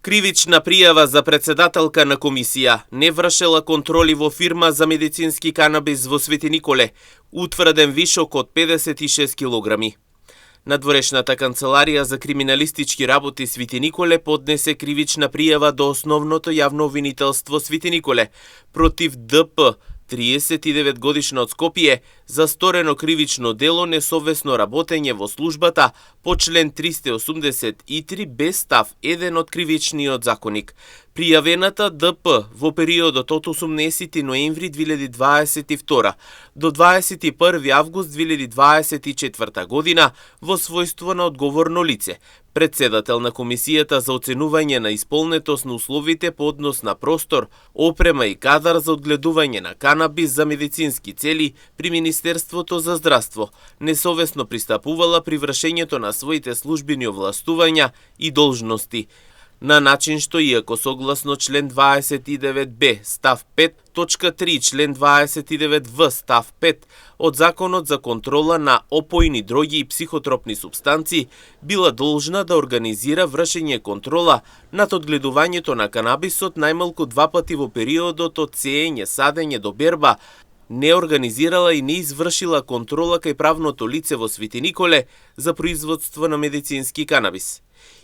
Кривична пријава за председателка на комисија, не вршела контроли во фирма за медицински канабис во Свети Николе, утврден вишок од 56 килограми. Надворешната канцеларија за криминалистички работи Свети Николе поднесе кривична пријава до Основното јавно обвинителство Свети Николе против ДП, 39 годишна од Скопје, за сторено кривично дело несовесно работење во службата по член 383 без став 1 од Кривичниот законник. Пријавената ДП во периодот од 18 ноември 2022 до 21 август 2024 година во својство на одговорно лице, председател на Комисијата за оценување на исполнетост на условите по однос на простор, опрема и кадар за одгледување на канабис за медицински цели при Министерството за здравство, несовесно пристапувала при вршењето на своите службени овластувања и должности, на начин што иако согласно член 29б став 5 точка 3, член 29в став 5 од Законот за контрола на опојни дроги и психотропни супстанции, била должна да организира вршење контрола над одгледувањето на канабисот најмалку 2 пати во периодот од сеење, садење до берба, не организирала и не извршила контрола кај правното лице во Свети Николе за производство на медицински канабис.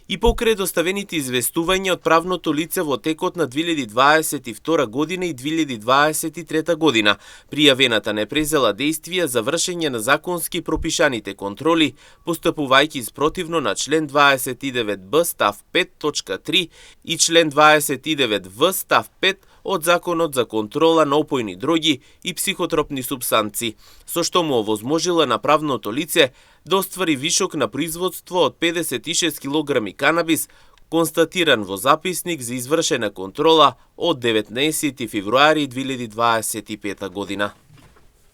И покрај доставените известувања од правното лице во текот на 2022 година и 2023 година, пријавената не презела действија за вршење на законски пропишаните контроли, постапувајќи спротивно на член 29б став 5 точка 3 и член 29в став 5 од Законот за контрола на опојни дроги и психотропни супстанции, со што му овозможила на правното лице да оствари вишок на производство од 56 килограми канабис, констатиран во записник за извршена контрола од 19 февруари 2025 година.